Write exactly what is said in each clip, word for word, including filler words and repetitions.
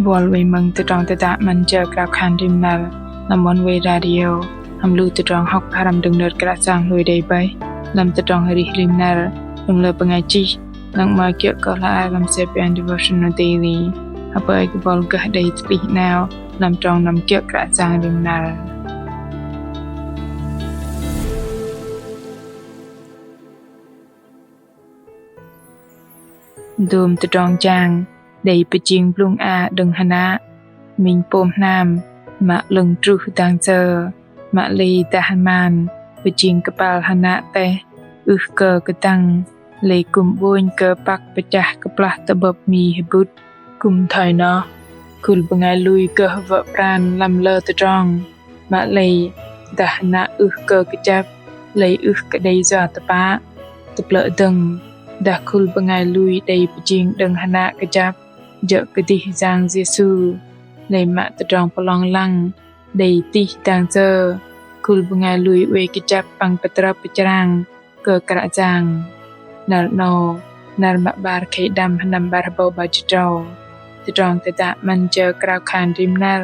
Buăl wei mơ̆ng tơdrong tơdă 'Măn Jơ Krao Khan Rim Năr lăm Oneway Radio, hăm lu tơdrong hŏk pơhrăm đơ̆ng nơ̆r Kră Yang hlôi đei bơih lăm tơdrong arih rim năr, đơ̆ng lơ bơngai chih, lăng mă kiơ̆ kơ hla ar lăm Sapien Devotional Daily. Hơpơi kơ buăl gơh đei tơplih 'nao lăm trong năm kiơ̆ Kră Yang rim năr. Dôm tơdrong jang đei pơjing blŭng a đơ̆ng hơnă. Minh pôm hnam mă 'lơ̆ng truh dang sơ̆, mă lei dah man pơjing kơpal hơnă teh ưh kơ kơdăng, lei kư̆m 'bônh kơ păk pơchah kơplah tơ'bơ̆p mi hơbŭt. Kư̆m thoi noh, khul bơngai lui gơh wă pran lăm lơ tơdrong, mă lei dah hơnă ưh kơ kơjăp, lei ưh kơ đei yua tơpă. Tơplơ̆ dơ̆ng, dah khul bơngai lui đei pơjing đơ̆ng hơnă kơjăp, jơ̆ kơdih Yang Yêsu, lei mă tơdrong pơlong lăng đei tih dang sơ̆, khul bơngai lui oei kơjăp păng pơtrơp pơchrang kơ Kră Yang. Năr 'nâu, năr mă 'bar khei đăm sơnăm 'bar hơbâu 'bar jĭt tơdrâu. Tơdrong tơdă 'Măn Jơ Krao Khan Rim Năr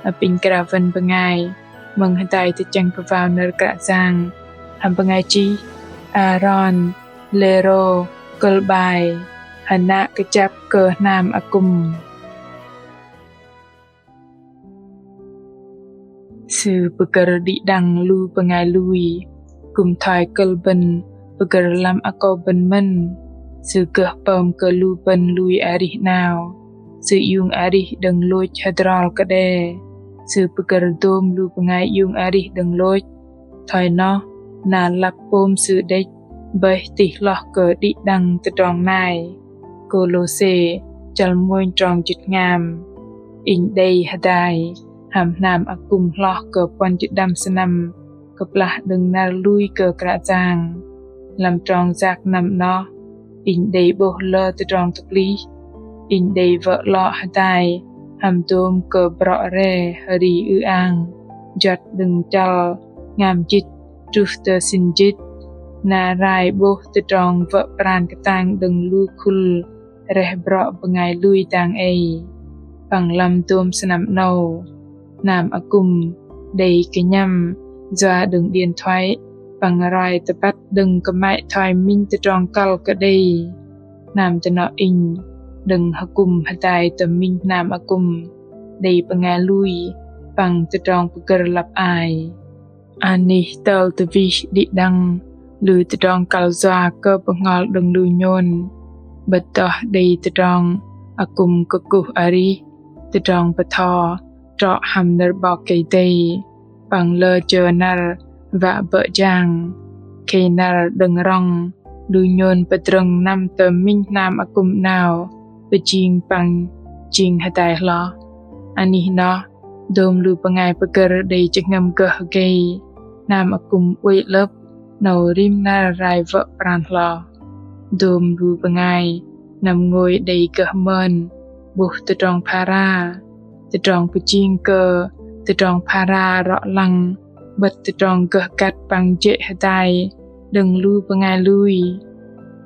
apinh krao wơn bơngai mơ̆ng hơdai tơchĕng pơwao nơ̆r Kră Yang hăm bơngai chih Aaron Lero, kơ̆l 'bai: Hơnă kơjăp kơ hnam akŭm. Sư pơgơ̆r đĭ đăng lu bơngai lui, kư̆m thoi kơ̆l bơ̆n pơgơ̆r lăm akâu bơ̆n mơ̆n. Sư gơh pơm kơ lu bơ̆n lui arih 'nao. Sư iung arih đơ̆ng lôch hơdrol kơđe. Sư pơgơ̆r dôm lu bơngai iung arih đơ̆ng lôch. Thoi noh, na lăp pôm Sư đĕch bơih tih hloh kơ đĭ đăng tơdrong nai. Kôlôse chăl mônh trong jĭt hngam. Inh đei hơdai hăm hnam akŭm hloh kơ puăn jĭt đăm sơnăm kơplah đơ̆ng năr lui kơ Kră Yang. Lăm trong yak năm noh, inh đei 'bôh lơ tơdrong tơplih. Inh đei wă 'lŏ hơdai hăm dôm kơ brŏ re hri ư-ang, juăt đơ̆ng chăl hngam jĭt truh tơ sĭn jĭt. Na rai 'bôh tơdrong wă pran kơtang đơ̆ng lu khul reh brŏ bơngai lui dang ei. Păng lăm dôm sơnăm 'nâu, hnam akŭm đei kơnhăm yua đơ̆ng điện thoại păng roi tơbăt đơ̆ng kơmăy thoi minh tơdrong kăl kơ đei. Hnam tơnŏ inh đơ̆ng akŭm hơdai tơ minh hnam akŭm đei bơngai lui păng tơdrong pơgơ̆r lăp ai. Anih tơl tơwih đĭ đăng lu tơdrong kăl yua kơ bơhngol đơ̆ng lu nhôn. 'Bơ̆t noh đei tơdrong akŭm kơkuh arih, tơdrong bơtho trŏ hăm nơ̆r 'Bok Kei-Dei, păng lơ jơ năr wă bơ̆ jang. Khei năr đơ̆ng rŏng, lu nhôn pơdrơ̆ng năm tơ minh hnam akŭm 'nao pơjing păng jing hơdai hloh. Anih noh, dôm lu bơngai pơgơ̆r đei jơhngơ̆m gơh gei, hnam akŭm oei 'lơ̆p 'nâu rim năr rai wă pran hloh. Dôm lu bơngai năm ngôi đei gơh mơn 'bôh tơdrong phara, tơdrong pơjing kơ tơdrong phara rŏ lăng, 'bơ̆t tơdrong gơh găt păng jê̆ hơdai đơ̆ng lu bơngai lui.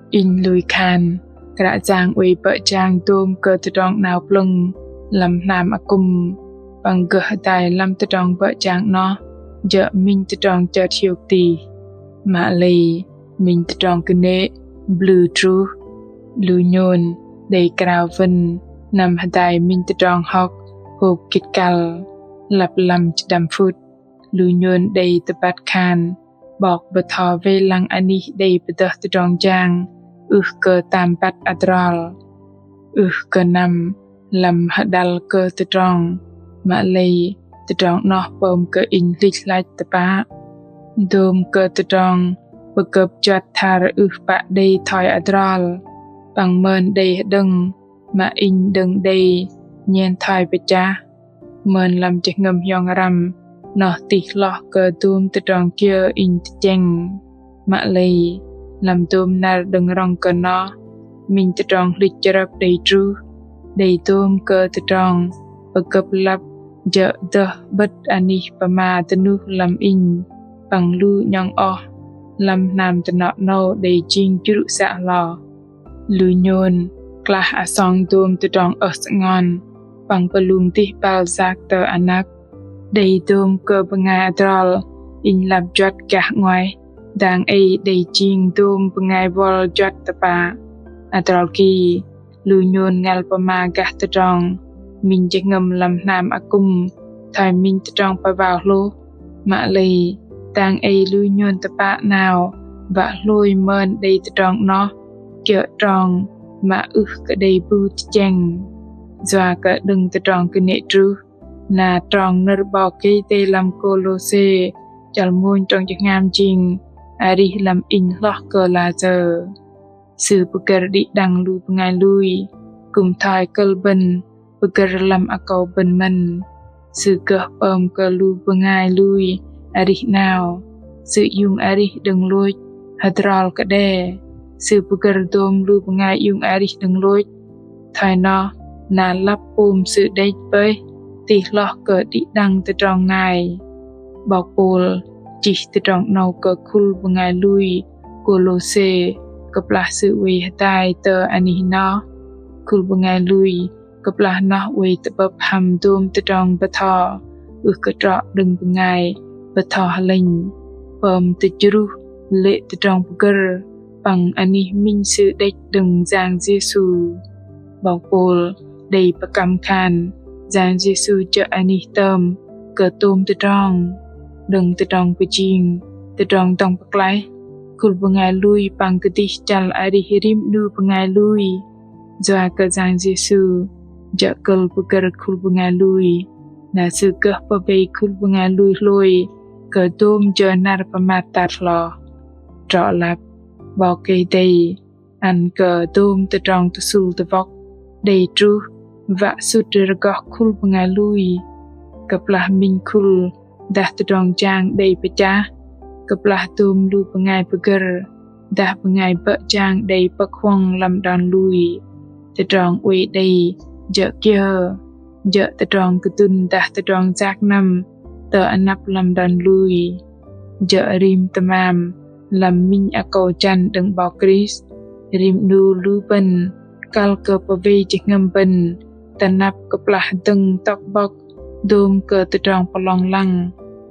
Inh lui khan, Kră Yang oei bơ̆ jang dôm kơ tơdrong 'nao plơ̆ng lăm hnam akŭm, păng gơh hơdai lăm tơdrong bơ̆ jang noh jơ̆ minh tơdrong chơt hiôk tih. Mă lei minh tơdrong kơnê̆ blư̆ truh, lu nhôn đei krao wơn năm hơdai minh tơdrong hŏk hôk gĭt kăl. Lăp lăm jĭt đăm phŭt, lu nhôn đei tơbăt khan 'Bok bơtho wei lăng anih đei pơdơh tơdrong jang ưh kơ tam băt adrol, ưh kơ năm lăm hơđăl kơ tơdrong, mă lei tơdrong noh pơm kơ inh hlĭch hlăch tơpă. Dôm kơ tơdrong pơgơ̆p juăt thar ưh pă đei thoi adrol, păng mơn đei hơđơ̆ng mă inh đơ̆ng đei nhen thoi pơchah. Mơn lăm jơhngơ̆m hiong răm noh tih hloh kơ dôm tơdrong kiơ inh tơchĕng. Mă lei lăm dôm năr đơ̆ng rŏng kơ noh, minh tơdrong hlĭch chrơp đei truh, đei dôm kơ tơdrong pơgơ̆p lăp jơ̆ dơh 'bơ̆t anih pơma dơnuh lăm inh păng lu 'nhŏng oh lăm hnam tơnŏ 'nâu đei jing jrŭ să hloh. Lu nhôn klah asong dôm tơdrong ơh sơngon păng pơlung dih băl yak tơ anăk. Đei dôm kơ bơngai adrol inh lăp juăt gah 'nguaih, dang ei đei jing dôm bơngai bol juăt tơpă. Adrol ki, lu nhôn ngăl pơma gah tơdrong minh jơhngơ̆m lăm hnam akŭm thoi minh tơdrong pơwao hlôh. Mă lei, dang ei lu nhôn tơpă 'nao wă hlôi mơn đei tơdrong 'noh, kiơ̆ trong mă ưh kơ đei bu tơchĕng. Yua kơ đơ̆ng tơdrong kơnê̆ truh, na trong nơ̆r 'Bok Kei-Dei lăm Kôlôse chăl mônh trong jơhngam jing arih lăm inh hloh kơ la sơ̆. Sư pơgơ̆r đĭ đăng lu bơngai lui, kư̆m thoi kơ̆l bơ̆n pơgơ̆r lăm akâu bơ̆n mơ̆n. Sư gơh pơm kơ lu bơngai lui arih 'nao. Sư iung arih đơ̆ng lôch hơdrol kơ đe. Sư pơgơ̆r dôm lu bơngai iung arih đơ̆ng lôch. Thoi noh, na lăp pôm sư đĕch bơih, tih hloh kơ đĭ đăng tơdrong nai. 'Bok Pôl chih tơdrong 'nâu kơ khul bơngai lui Kôlôse, kơplah sư oei hơdai tơ anih noh. Khul bơngai lui kơplah noh oei tơ'bơ̆p hăm dôm tơdrong bơtho ưh kơ trŏ đơ̆ng bơngai bơtho hơlĕnh, pơm tơjruh lê̆ tơdrong pơgơ̆r păng anih minh sư đĕch đơ̆ng Yang Yêsu. 'Bok Pôl đei pơkăm khan Yang Yêsu jơ̆ anih tơm kơ tôm tơdrong. Đơ̆ng tơdrong pơjing, tơdrong dŏng pơklaih, khul bơngai lui păng kơdih chăl arih rim 'nu bơngai lui. Yua kơ Yang Yêsu jơ̆ kơ̆l pơgơ̆r khul bơngai lui, na sư gơh pơbei khul bơngai lui hlôi kơ dôm jơ năr pơmat tat hloh. Trŏ lăp, 'Bok Kei-Dei ăn kơ dôm tơdrong tơsŭl tơwŏk đei truh wă sŭt rơgoh khul bơngai lui. Kơplah minh khul dah tơdrong jang đei pơchah, kơplah dôm lu bơngai pơgơ̆r dah bơngai bơ̆ jang đei pơ̆k huŏng lăm đon lui, tơdrong oei đei jơ̆ kiơ? Jơ̆ tơdrong kơdŭn dah tơdrong yak năm tơ anăp lăm đon lui. Jơ̆ rim tơmam lăm minh akâu jăn đơ̆ng 'Bok Krist, rim 'nu lu bơ̆n kăl kơ pơwei jơhngơ̆m bơ̆n tơnap kơplah dơ̆ng tŏk bŏk dôm kơ tơdrong pơlong lăng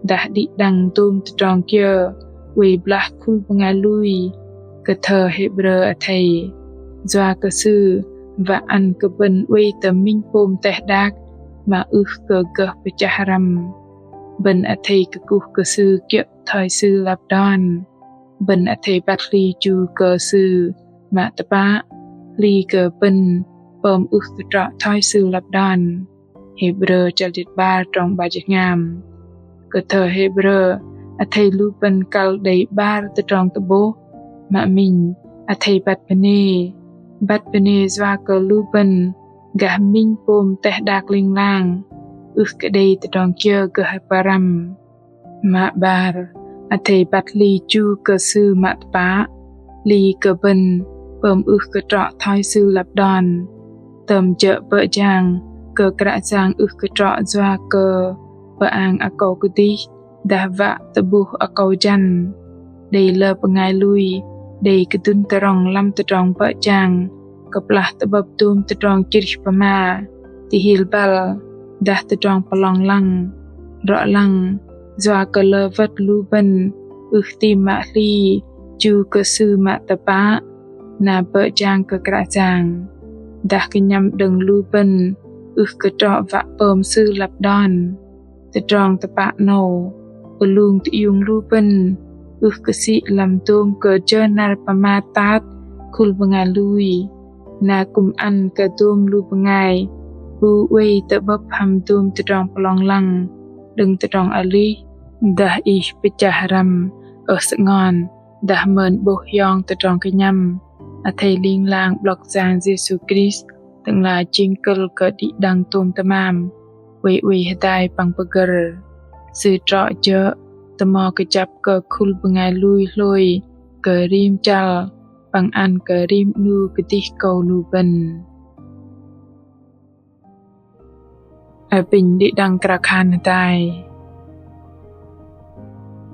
dah đĭ đăng dôm tơdrong kiơ oei blah khul bơngai lui. Kơthơ Hêbrơ athei: Yua kơ Sư wă ăn kơ bơ̆n oei tơ minh pôm teh đak mă ưh kơ gơh pơchah răm. Bơ̆n athei kơkuh kơ Sư kiơ̆ thoi Sư lăp đon. Bơ̆n athei băt hli chu kơ Sư mă tơpă, hli kơ bơ̆n pơm ưh kơ trŏ thoi Sư lăp đon. Hêbrơ chăl jĭt 'bar trong 'bar jĭt tơhngam. Kơthơ Hêbrơ athei lu bơ̆n kăl đei 'bar tơdrong tơ'bôh. Mă minh, athei băt bơnê. Băt bơnê yua kơ lu bơ̆n gah minh pôm teh đak ling lang, ưh kơ đei tơdrong kiơ gơh pơrăm. Mă 'bar, athei băt hli chu kơ Sư mă tơpă, hli kơ bơ̆n pơm ưh kơ trŏ thoi Sư lăp đon. Tơm jơ̆ bơ̆ jang kơ Kră Yang ưh kơ trŏ yua kơ pơang akâu kơdih dah wă tơ'bôh akâu jăn. Đei lơ bơngai lui đei kơdŭn tơrŏng lăm tơdrong bơ̆ jang kơplah tơ'bơ̆p dôm tơdrong chrih pơma, tơhil băl dah tơdrong pơlong lăng. Rŏ lăng, yua kơ lơ wơ̆t lu bơ̆n ưh ti mă hli chu kơ Sư mă tơpă, na bơ̆ jang kơ Kră Yang, dah kơnhăm đơ̆ng lu bơ̆n ưh kơ trŏ wă pơm Sư lăp đon. Tơdrong tơpă 'nâu pơlung tơiung lu bơ̆n ưh kơ sĭ lăm dôm kơ jơ năr pơmat tat khul bơngai lui, na kư̆m ăn kơ dôm lu bơngai bu oei tơ'bơ̆p hăm dôm tơdrong pơlong lăng đơ̆ng tơdrong alih dah ih pơchah răm, ưh sơngon dah mơn 'bôh hiong tơdrong kơnhăm. Athei ling lang 'blŏk Yang Yêsu Krist, Tơ'ngla jing kơ̆l kơ đĭ đăng tôm tơmam, oei oei hơdai păng pơgơ̆r. Sư trŏ jơ̆ tơmo kơjăp kơ khul bơngai lui hlôi kơ rim chăl păng ăn kơ rim 'nu kơdih akâu lu bơ̆n. Apinh đĭ đăng krao khan hơdai.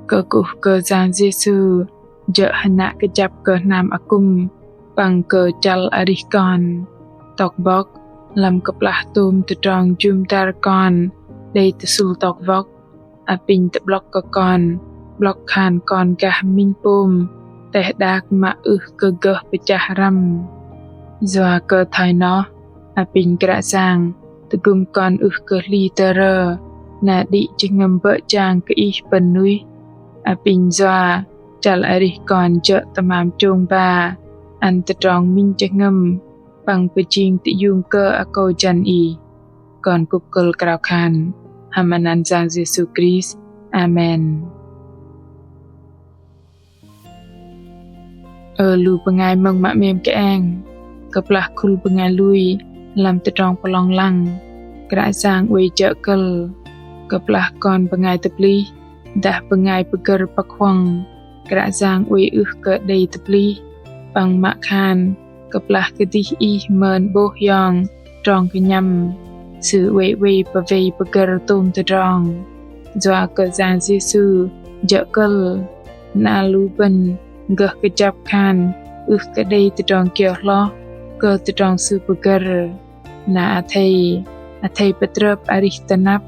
Kơkuh kơ Yang Yêsu jơ̆ hơnă kơjăp kơ hnam akŭm păng kơ chăl arih kon. Tŏk bŏk, lăm kơplah tôm tơdrong jŭm dăr kon đei tơsŭl tŏk wŏk, apinh tơ'blŏk kơ kon 'blŏk khan kon gah minh pôm teh đak mă ưh kơ gơh pơchah răm. Yua kơ thoi noh, apinh Kră Yang tơgŭm kon ưh kơ hli tơrơ, na đĭ jơhngơ̆m bơ̆ jang kơ Ih pơ̆n nuih. Apinh yua chăl arih kon jơ̆ tơmam chông ba ăn tơdrong minh jơhngơ̆m păng pơjing tơiung kơ akâu jăn Ih. Kon kŭk kơ̆l krao khan hăm anăn Yang Yêsu Krist. Amen. Ơ lu bơngai mơ̆ng mă 'mêm kơeng, kơplah khul bơngai lui lăm tơdrong pơlong lăng, Kră Yang oei jơ̆ kơ̆l. Kơplah kon bơngai tơplih dah bơngai pơgơ̆r pơ̆k huŏng, Kră Yang oei ưh kơ đei tơplih, păng mă khan kơplah kơdih ih mơn 'bôh hiong trong kơnhăm, Sư oei oei pơwei pơgơ̆r tôm tơdrong. Yua kơ Yang Yêsu jơ̆ kơ̆l, na lu bơ̆n gơh kơjăp khan ưh kơ đei tơdrong kiơ hloh kơ tơdrong Sư pơgơ̆r. Na athei, athei pơtrơp arih tơnăp,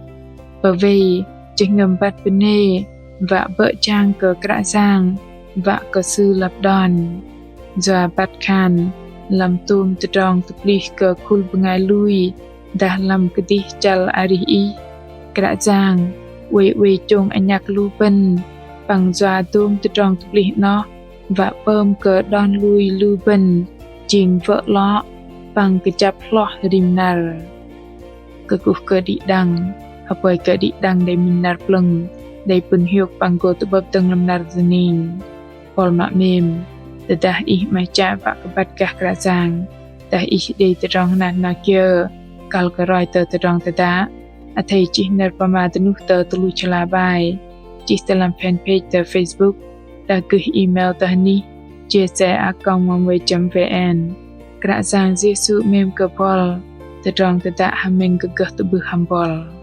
pơwei jơhngơ̆m băt bơnê, wă bơ̆ jang kơ Kră Yang, wă kơ Sư lăp đon. Yua băt khan lăm tôm tơdrong tơplih kơ khul bơngai lui dah lăm kơdih chăl arih ih, Kră Yang oei oei chông anhăk lu bơ̆n, păng yua tôm tơdrong tơplih 'noh wă pơm kơ đon lui lu bơ̆n jing wơ̆ 'lŏ păng kơjăp hloh rim năr. Kơkuh kơ đĭ đăng, hơpơi kơ đĭ đăng đei minh năr plơ̆ng, đei pŭn hiôk păng gô tơ'bơ̆p dơ̆ng lăm năr dơning. Buăl mă 'mêm, tơdah ih 'maih chă wă kơ băt gah Kră Yang, dah ih đei tơdrong hnat hnat kiơ kăl kơ roi tơ tơdrong tơdă, athei chih nơ̆r pơma dơnuh tơ tơluch hla bơar, chih tơ lăm fanpage tơ Facebook, dah gơih email tơ anih chia sẻ a còng oneway chấm vn. Kră Yang Yêsu 'mêm kơ buăl, tơdrong tơdă hơmĕng gơh tơ'bưh hăm buăl.